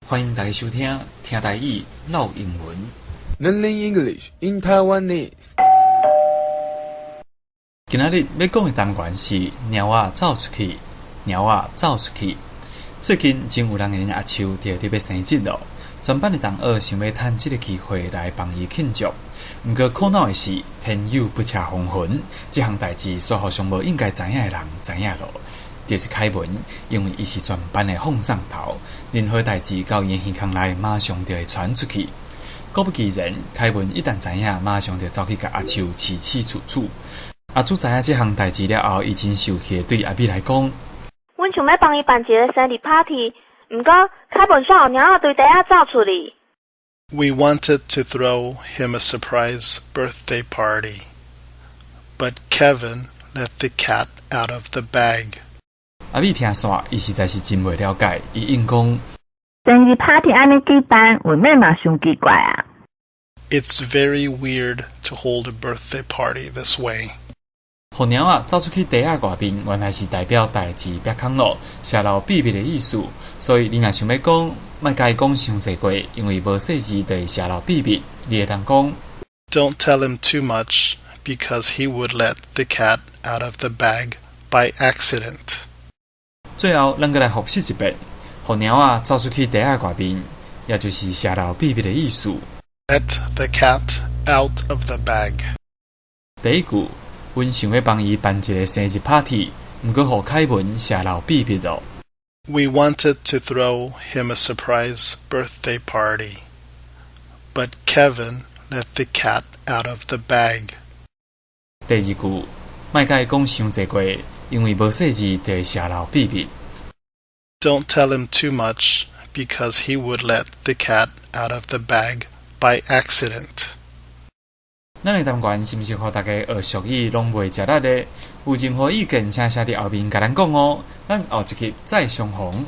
歡迎大家收聽聽台語嘮英文。 Learning English in Taiwanese。今仔日欲講的單元是貓仔走出去，貓仔走出去。最近真有人𪜶阿樹就佇欲生日囉，全班的同學想欲趁這个機會來幫伊慶祝。毋過苦惱的是，天有不測風雲，這項代誌煞予上無應該知影的人知影囉，就是凱文，因為伊是全班的放送頭，任何代誌到伊的耳孔內，馬上就會傳出去。果不其然，凱文一旦知影，馬上就走去共阿樹刺刺處處。阿祖知影這項代誌了後，伊真受氣，對阿美來講：阮想欲幫伊辦一个生日 party，毋過凱文煞予貓仔對袋仔走出去。 We wanted to throw him a surprise birthday party, but Kevin let the cat out of the bag. 阿美聽煞，伊實在是真袂了解，伊應講：生日 party 按呢舉辦，未免嘛傷奇怪啊！ It's very weird to hold a birthday party this way. 予貓仔走出去袋仔外面，原來是代表代誌煏空囉，洩露秘密的意思。所以你若想欲講，莫共伊講傷濟話，因為無細膩就會洩露秘密。你會當講： Don't tell him too much because he would let the cat out of the bag by accident. 最後，咱閣來複習一遍：予貓仔走出去袋仔外面，也就是洩露秘密的意思。 Let the cat out of the bag. 第一句，阮想欲幫伊辦一个生日 party，毋過予凱文洩露秘密囉。 We wanted to throw him a surprise birthday party, but Kevin let the cat out of the bag. 第二句，莫共伊講傷濟話，因為無細膩就會洩露秘密。 Don't tell him too much because he would let the cat out of the bag by accident. 咱的單元是毋是予大家學俗語攏袂食力呢？有任何意見，請寫佇後面共咱講哦。咱後一集再相逢。